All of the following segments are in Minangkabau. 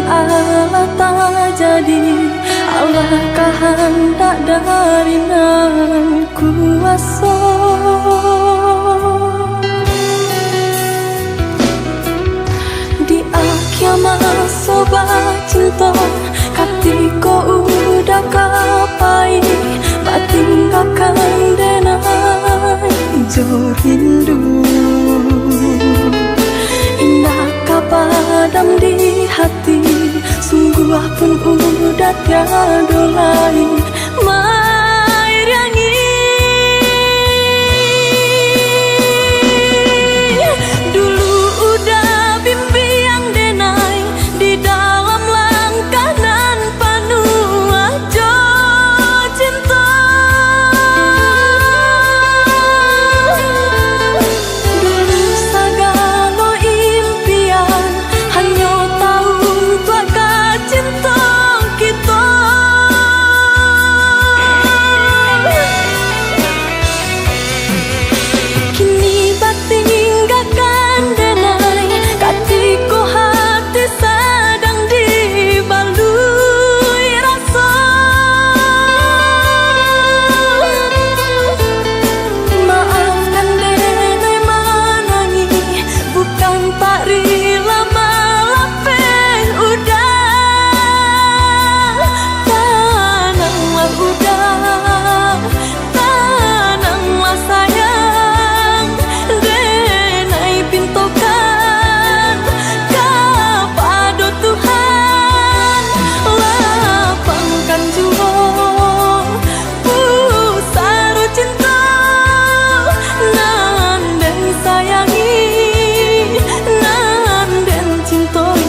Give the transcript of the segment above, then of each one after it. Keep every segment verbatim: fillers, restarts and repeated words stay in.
Alah tajadi, alah kahandak dari Nan Kuwaso. Di akhia maso bacinto, katiko udah ka pai, batinggakan denai jo rindu. Indak ka padam di hati, sungguah pun udah tiado lai mairingi. Dulu udah bimbiang denai di dalam langkah nan panuah jo cinto. Dulu sagalo impian hanyo tahu tuak ka cinto kito. Kini batinggakan denai, katiko hati sadang dibalui raso. Maafkan denai manangih, bukan tak rila malapeh udah. Tananglah udah, tananglah sayang, denai pintokan kapado Tuhan, lapangkan juo pusaro cinto nan den sayangi, nan den cintoi.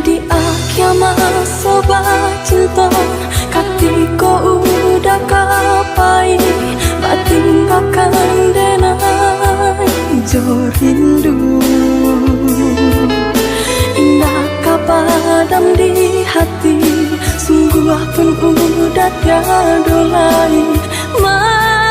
Di akhia maso bacinto, katiko udah ka pai, batinggakan denai jo rindu. Indak ka padam di hati, sungguah pun udah tiado lai ma-